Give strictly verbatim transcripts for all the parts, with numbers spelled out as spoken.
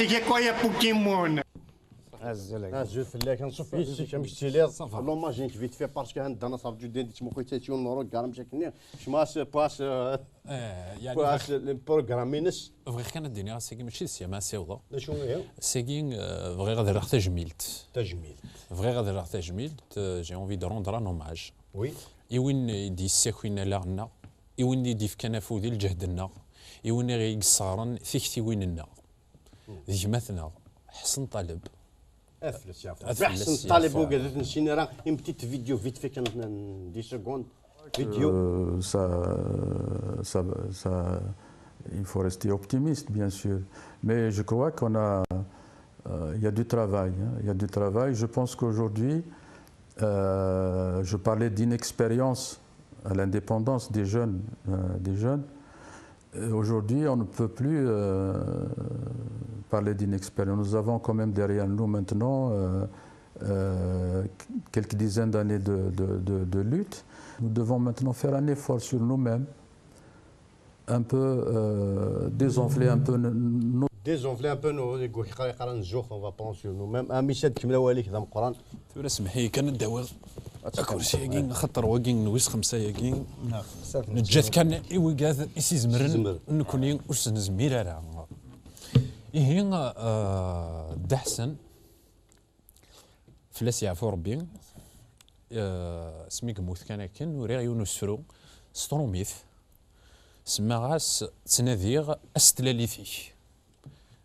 J'ai quoi, il y a Pokémon? Azul fell-ak, anṣuf yis-k, amek tettiliḍ? L'hommage-inek vite fait parce que anda nettṛaǧu din di tmuqi-tt yiwen n urugar amek akken-nni. Kecmeɣ-as pas Eh, yeɛni pas le programme-ines. Bɣiɣ kan ad d-iniɣ ass-agi mačči d ssya ma ssiwḍeɣ. D acu ihi? Ass-agi eh, bɣiɣ ad rreɣ tajmilt. Tajmilt. Bɣiɣ ad rreɣ tajmilt, eh, j'ai envie de rendre un hommage. Oui. I win i d-yessakin allaɣ-nneɣ, i win i d-yefkan afud i lǧehd-nneɣ, i win i ɣ-yesseɣren tiktiwin-nneɣ. D gma-tneɣ, Ḥsen Ṭaleb. Afles yeɛfu. Afles Ḥsen Ṭaleb yeɛfu. Ugadet n Sinira, une petite vidéo vite fait, kan dix secondes. Vidéo. Euh, ça, ça, ça, il faut rester optimiste, bien sûr. Mais je crois qu'on a, euh, il y a du travail, hein. Il y a du travail. Je pense qu'aujourd'hui, euh, je parlais d'inexpérience à l'indépendance des jeunes, euh, des jeunes. Euh, Aujourd'hui, on ne peut plus euh, parler d'inexpérience. Nous avons quand même derrière nous maintenant euh, euh, quelques dizaines d'années de, de- de- de lutte. Nous devons maintenant faire un effort sur nous-mêmes, un peu euh, désenfler un peu nos, nos Désenfler un peu nos, les gars, on va prendre sur nous-mêmes. Un Michel qui me l'a dit, dans le Coran. Tura semmeḥ-iyi kan ad d-awiɣ akersi-agi, axaṭer wagi n wis xemsa-agi neǧǧa-t kan i wigad i s-izemren, Izemren. Nekkni ur s-nezmir ara. Ihi eh, Dda Ḥsen, fell-as yeɛfu Rebbi, eh, asmi yemmut kan akken uriɣ yiwen usefru s trumit, semmaɣ-as ttnadiɣ asetlalit-ik.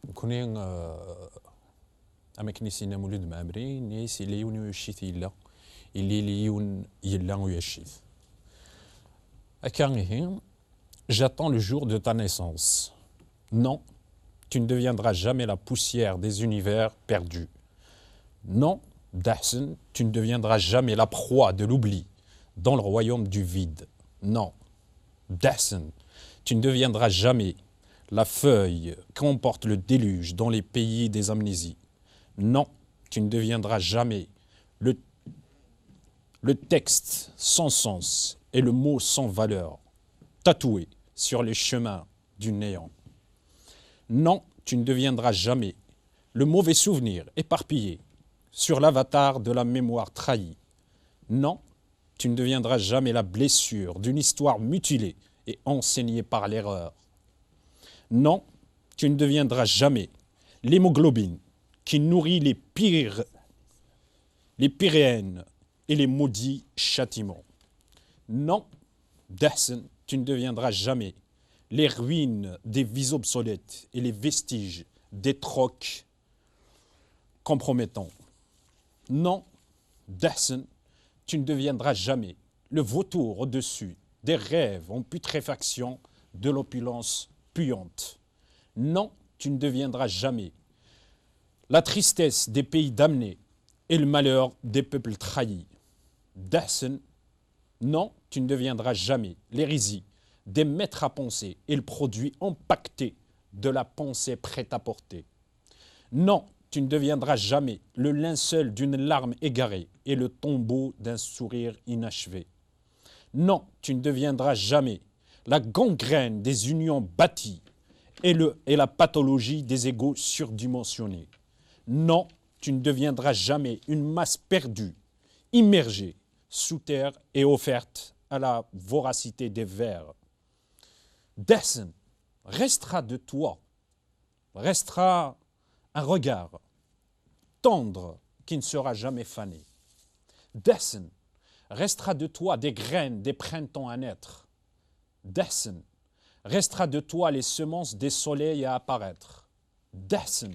Nekkni eh, am akken i s-yenna Mulud Mɛemmri, yenna-yas yella yiwen n uyaccit yella, yella yiwen yella uyaccit. Akka ihi, j'attends le jour de ta naissance. Non, tu ne deviendras jamais la poussière des univers perdus. Non, Dda Ḥsen, tu ne deviendras jamais la proie de l'oubli dans le royaume du vide. Non, Dda Ḥsen, tu ne deviendras jamais la feuille qu'emporte le déluge dans les pays des amnésies. Non, tu ne deviendras jamais le, le texte sans sens et le mot sans valeur, tatoué sur les chemins du néant. Non, tu ne deviendras jamais le mauvais souvenir éparpillé sur l'avatar de la mémoire trahie. Non, tu ne deviendras jamais la blessure d'une histoire mutilée et enseignée par l'erreur. Non, tu ne deviendras jamais l'hémoglobine qui nourrit les pires, les pires haines et les maudits châtiments. Non, Dda Ḥsen, tu ne deviendras jamais les ruines des vies obsolètes et les vestiges des trocs compromettants. Non, Dda Ḥsen, tu ne deviendras jamais le vautour au-dessus des rêves en putréfaction de l'opulence puante. Non, tu ne deviendras jamais la tristesse des pays damnés et le malheur des peuples trahis. Dda Ḥsen, non, tu ne deviendras jamais l'hérésie des maîtres à penser et le produit empaqueté de la pensée prête-à-porter. Non, tu ne deviendras jamais le linceul d'une larme égarée et le tombeau d'un sourire inachevé. Non, tu ne deviendras jamais la gangrène des unions bâties et, le, et la pathologie des égos surdimensionnés. Non, tu ne deviendras jamais une masse perdue, immergée sous terre et offerte à la voracité des vers. Dda Ḥsen, restera de toi, restera un regard tendre qui ne sera jamais fané. Dda Ḥsen, restera de toi des graines des printemps à naître. Dda Ḥsen, restera de toi les semences des soleils à apparaître. Dda Ḥsen,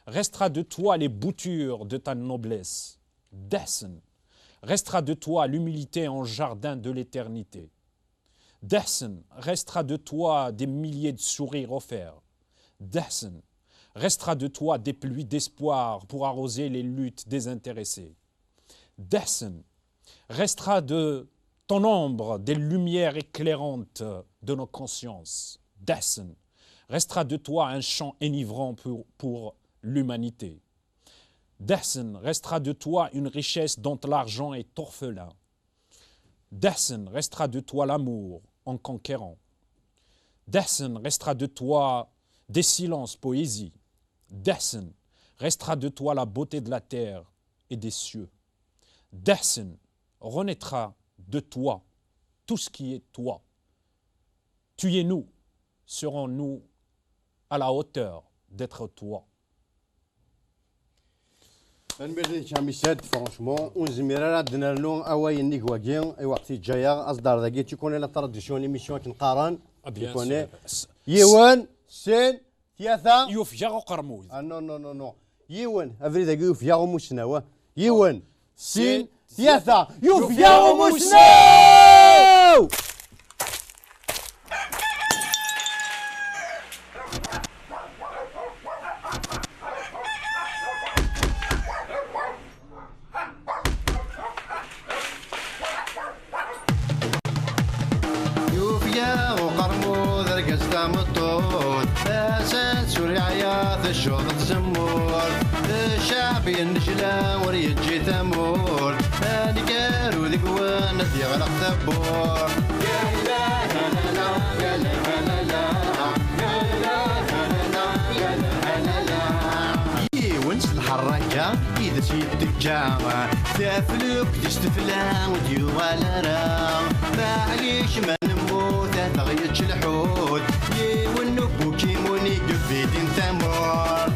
restera de toi les boutures de ta noblesse. Dda Ḥsen, restera de toi l'humilité en jardin de l'éternité. Dda Ḥsen, restera de toi des milliers de sourires offerts. Dda Ḥsen, restera de toi des pluies d'espoir pour arroser les luttes désintéressées. Dda Ḥsen, restera de ton ombre des lumières éclairantes de nos consciences. Dda Ḥsen, restera de toi un chant enivrant pour, pour l'humanité. Dda Ḥsen, restera de toi une richesse dont l'argent est orphelin. Dda Ḥsen, restera de toi l'amour en conquérant. Dda Ḥsen, restera de toi des silences poésie. Dehsen, restera de toi la beauté de la terre et des cieux. Dehsen, renaîtra de toi tout ce qui est toi. Tu es nous, serons-nous à la hauteur d'être toi. Tanemmirt-ik a Missad, franchement, ur nezmir ara ad d-nernu awal nnig wagi, i waɣ-t-yeǧǧa-yaɣ, aẓdar dagi, tu connais la tradition, l'émission akken qqaren. Ah, Tu connais. Yiwen, sin, tlata. Yufeg-aɣ uqermud. Ah non, non, non, non. Yiwen, abrid-agi yufeg-aɣ umusnaw, ah. Yiwen, sin, Tlata. tlata. Yufeg-aɣ umusnaw! Yufeg-aɣ uqermud, argaz tameṭṭut, tasa-tt ur yeɛya, teccuḍ tzemmurt. Ccɛeb yennejla, ur yeǧǧi tamurt, aneggaru deg-wen ad d-yeɣleq tawwurt. Yiwen s lḥerraka i d as-yetteǧǧa, taflukt-is tefla ur d-yuɣal ara. Maɛlic ma nemmut ad aɣ-yečč lḥut, yiwen n ubukimun i yebidin tamurt.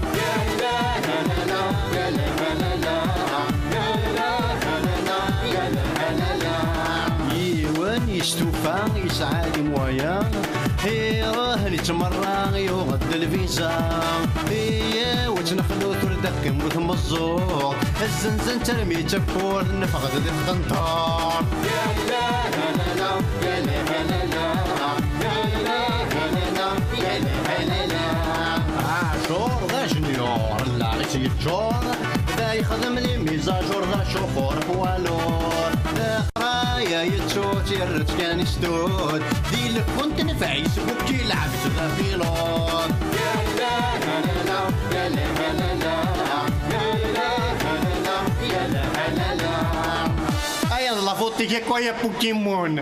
Yiwen yestufa yesɛa les moyens, iruḥ yettmerra yuɣ-d lviza. Iyaw ad tt-nexlut ur d-aɣ-temmut meẓẓuɣt, azzenzen termi d tawwurt neffeɣ-d di tqenṭert. Ɛacur d ajenyur, llaɣ-is yeččur, da yexdem les mises à jour d acuxur ɣef walur. Leqraya yettu-tt yerra-tt kan i stud, di lkunt n Facebook yelɛeb-itt d apilud. Aya d la faute-ik akk ay a Pokémon.